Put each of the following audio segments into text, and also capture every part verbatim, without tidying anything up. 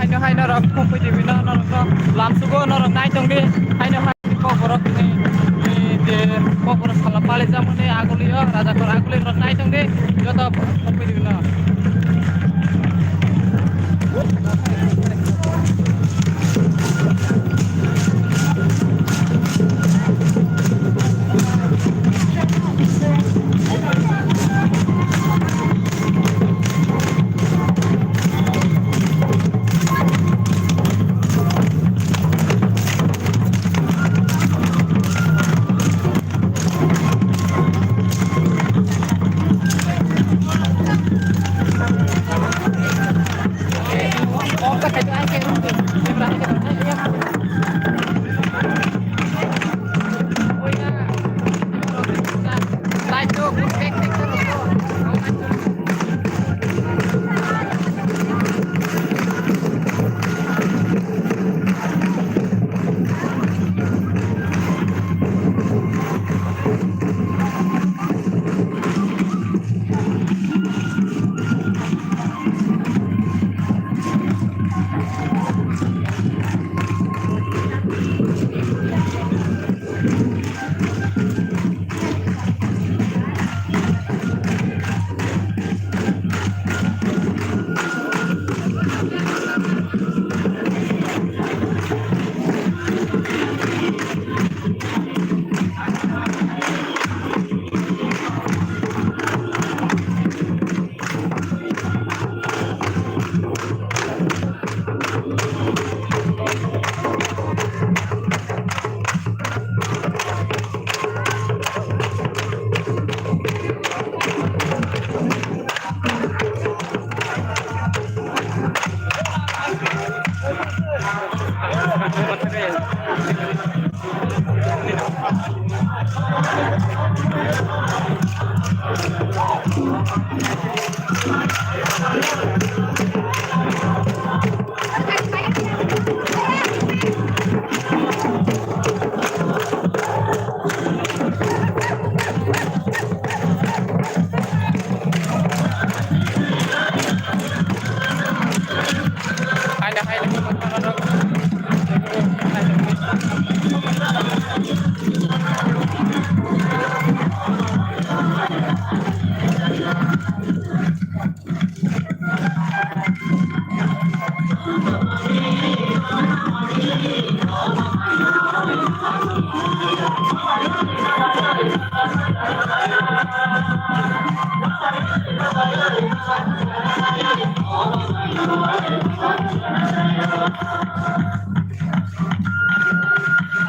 Haino hai norok kumpui tibino norok no lamsugo norok nai tongdi. Haino hai kokborok ni, ni je kokborok sala pali jamani agulio raja kor aguli norok nai tongdi. Joto kumpui tibino.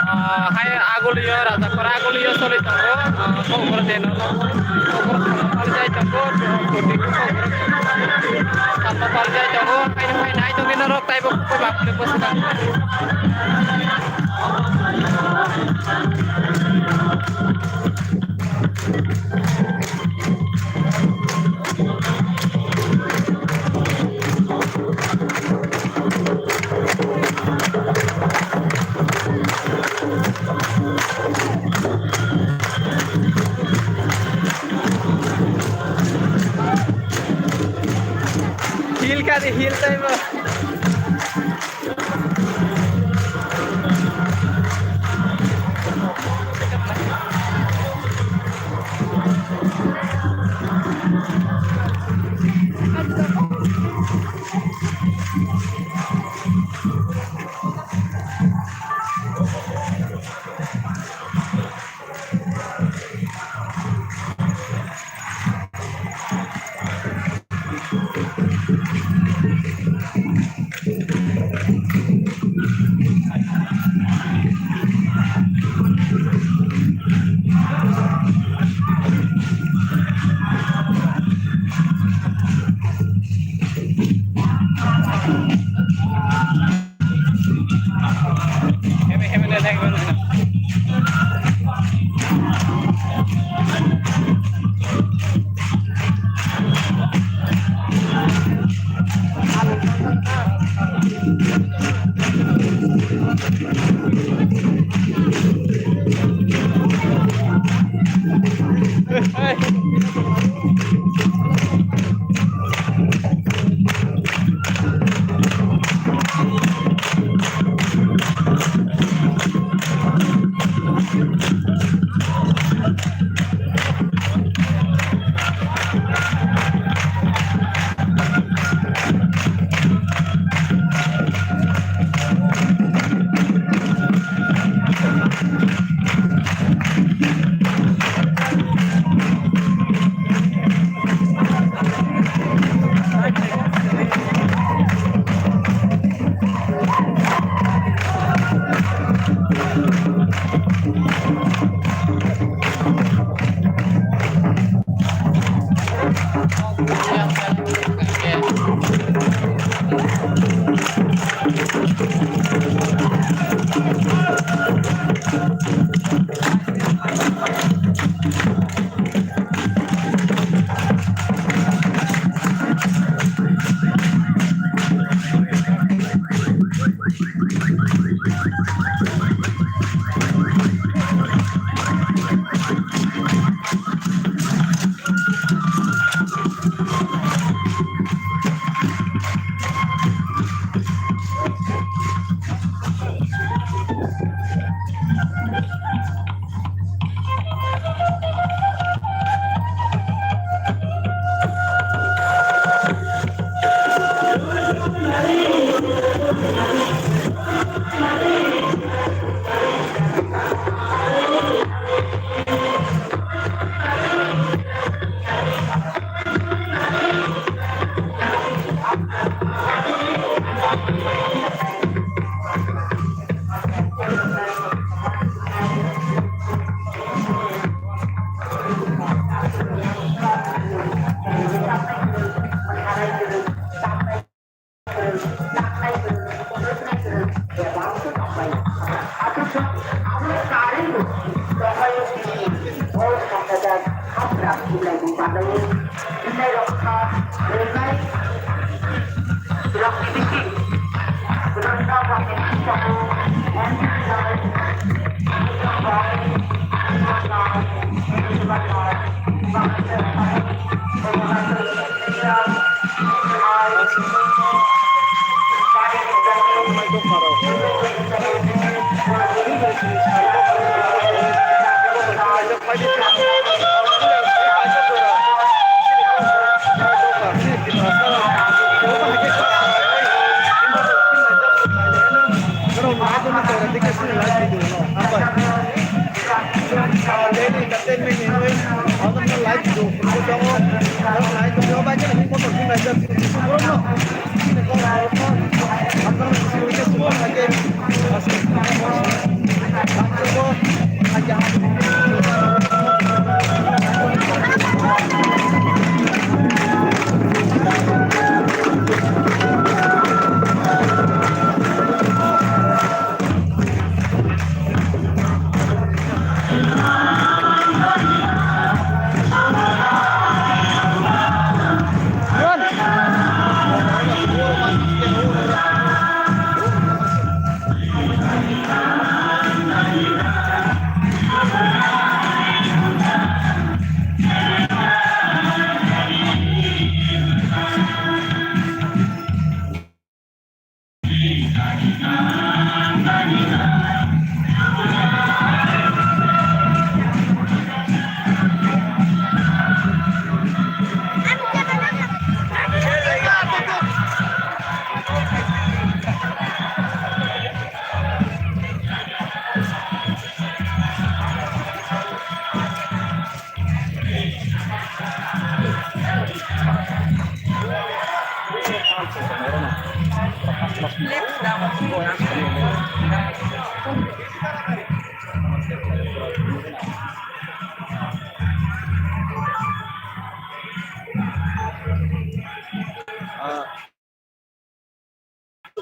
Ah, hai agulio, raja kora agulio soli tongo. Ah, kok boro de no, kok boro pali jai tongo, koti kok boro pali jai tongo. Hai, hai, nai tongo norok taibo kok bap le bosna. Hill kari hill time.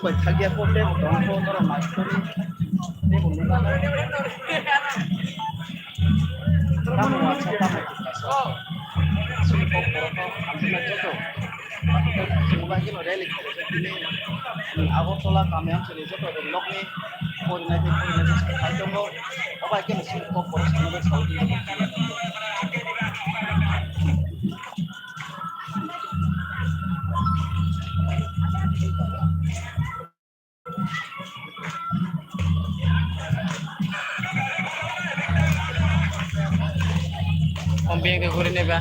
Bai thagya ko tei bo tong ko norok mai kori tei bo nung. Tamo wasa tamo kisa. Sini kok borok kok amtwma joto. Sini bai keno rally khaijak tini. Agartala kami amchini joto rok nokni porinai tei porinai tei sai tongo. Obai keno sini kok borok sini bai saui tini. Om beng de guri neba.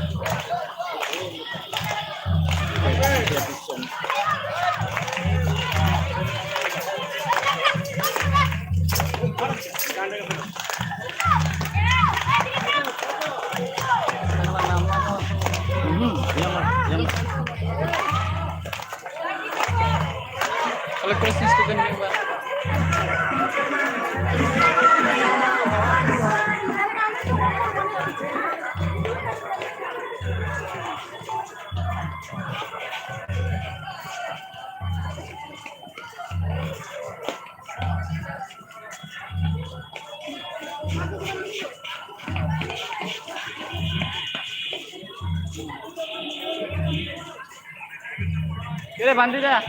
Kere bandi da.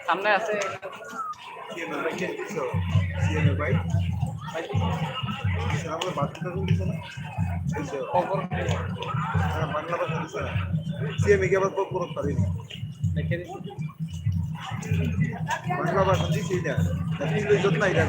Samne ase. Khobor. Bangla bhasha dice na? C M e ke abar kok borok parini. Bangla bhasha dice na? Tapi English jot nai da.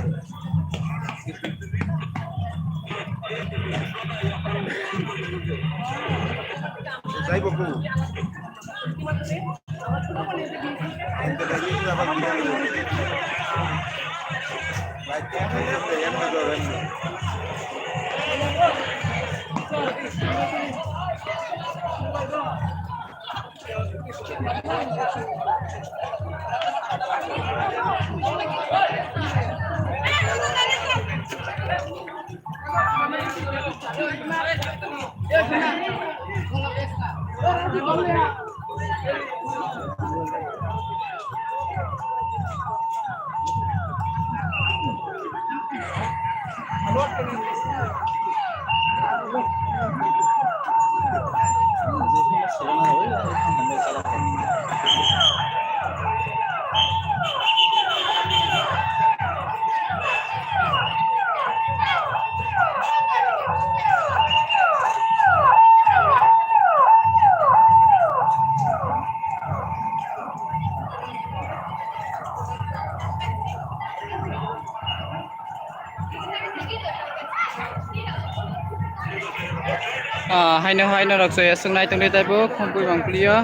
Ah, haino, haino rok chaya swngnai tongdi taibo, khumpui bang pli o.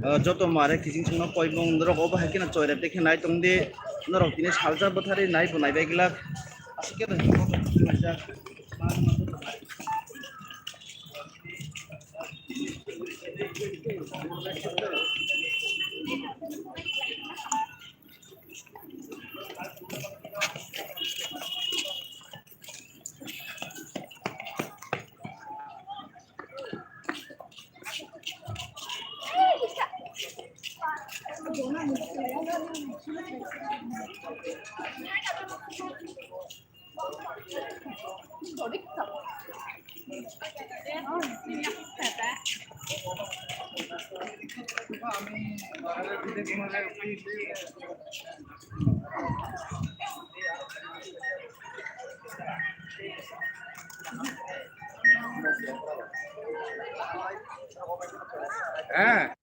Ah, joto mare kiching chungno koibong norok obo hai kheno choirep de khe nai tong di, norok tini salsa bwthari nai bo nai bai glak. Aswk khe হ্যাঁ।